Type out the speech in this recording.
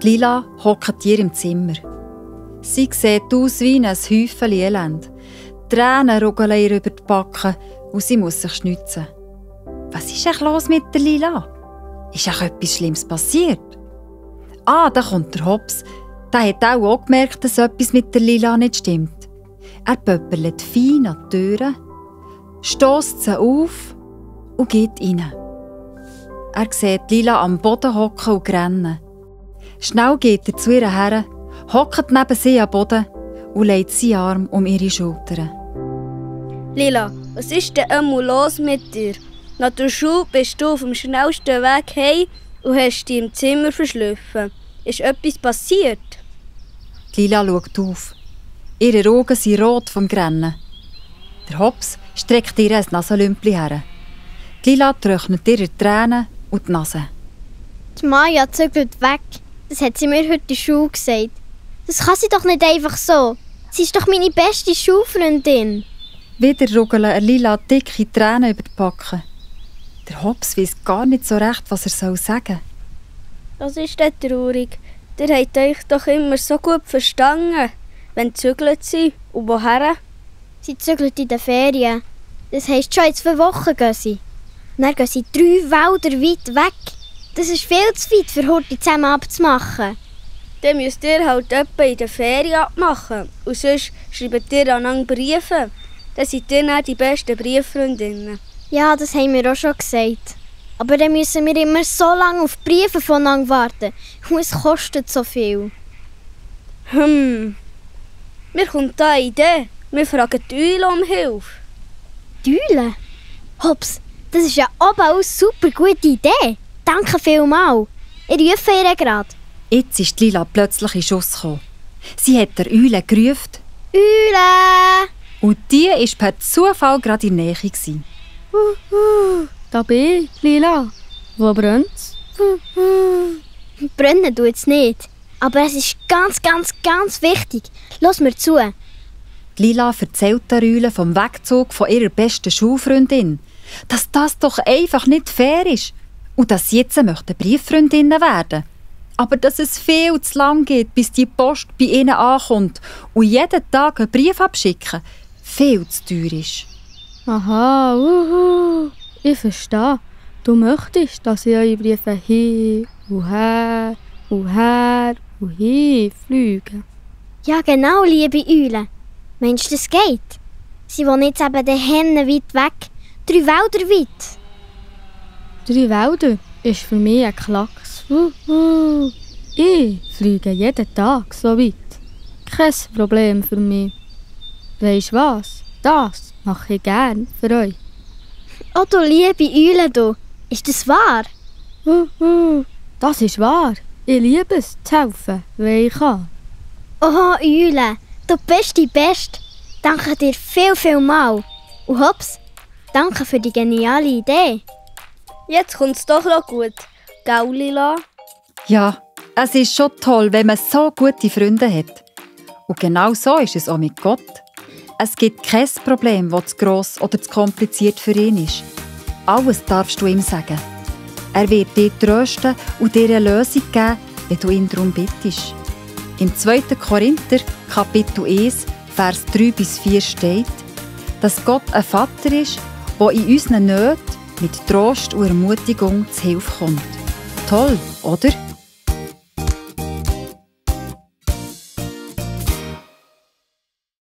Die Lila hockt hier im Zimmer. Sie sieht aus wie ein Häufchen Elend. Tränen rugeln ihr über die Backen und sie muss sich schnitzen. Was ist eigentlich los mit der Lila? Ist etwas Schlimmes passiert? Da kommt der Hops. Der hat auch gemerkt, dass etwas mit der Lila nicht stimmt. Er pöppelt fein an die Türe, stösst sie auf und geht rein. Er sieht Lila am Boden hocken und rennen. Schnell geht er zu ihr her, hockt neben sie am Boden und legt seinen Arm um ihre Schultern. Lila, was ist denn einmal los mit dir? Nach der Schule bist du auf dem schnellsten Weg heim und hast dich im Zimmer verschliffen. Ist etwas passiert? Lila schaut auf. Ihre Augen sind rot vom Rennen. Der Hops streckt ihr ein Nasenlümpli her. Lila trocknet ihre Tränen und die Nase. Die Maja zügelt weg. Das hat sie mir heute in der Schule gesagt. Das kann sie doch nicht einfach so. Sie ist doch meine beste Schulfreundin. Wieder rugeln Lila dicke Tränen über die Backen. Der Hops weiss gar nicht so recht, was er sagen soll. Das ist nicht traurig. Ihr habt euch doch immer so gut verstanden. Wann zügelt sie und woher? Sie zügelt in den Ferien. Das heisst, schon in 2 Wochen gehen sie. Dann gehen sie 3 Wälder weit weg. Das ist viel zu weit, für heute zusammen abzumachen. Dann müsst ihr halt etwa in den Ferien abmachen. Und sonst schreibt ihr aneinander Briefe. Dann seid ihr dann die besten Brieffreundinnen. Ja, das haben wir auch schon gesagt. Aber dann müssen wir immer so lange auf Briefe voneinander warten. Und es kostet so viel. Mir kommt da eine Idee. Wir fragen die Eule um Hilfe. Die Eule? Hops, das ist ja oben eine super gute Idee. Danke vielmals. Ich rufe ihr gerade. Jetzt ist Lila plötzlich in Schuss gekommen. Sie hat der Eule gerufen. Eule! Und die war per Zufall gerade in der Nähe. Da bin ich, Lila. Wo brennt's? Brennen tut es nicht. Aber es ist ganz, ganz, ganz wichtig. Lass mir zu. Lila erzählt der Eule vom Wegzug von ihrer besten Schulfreundin. Dass das doch einfach nicht fair ist. Und dass sie jetzt Brieffreundinnen werden. Aber dass es viel zu lang geht, bis die Post bei ihnen ankommt und jeden Tag einen Brief abschicken viel zu teuer ist. Aha, ich verstehe. Du möchtest, dass ich eure Briefe hin und her und her und hin fliegen. Ja, genau, liebe Eule. Meinst du, das geht? Sie wohnen jetzt eben den Hennen weit weg. 3 Wälder weit. 3 Wälder ist für mich ein Klacks. Ich fliege jeden Tag so weit. Kein Problem für mich. Weisst was? Das mache ich gern für euch. Oh, du liebe Eule, du. Ist das wahr? Das ist wahr. Ich liebe es, zu helfen, wenn ich kann. Oh, Eule, du bist die Beste. Danke dir viel mal. Und Hops, danke für die geniale Idee. Jetzt kommt es doch noch gut. Gell, Lila? Ja, es ist schon toll, wenn man so gute Freunde hat. Und genau so ist es auch mit Gott. Es gibt kein Problem, das zu gross oder zu kompliziert für ihn ist. Alles darfst du ihm sagen. Er wird dich trösten und dir eine Lösung geben, wenn du ihn darum bittest. Im 2. Korinther, Kapitel 1, Vers 3-4 steht, dass Gott ein Vater ist, der in unseren Nöten mit Trost und Ermutigung zu Hilfe kommt. Toll, oder?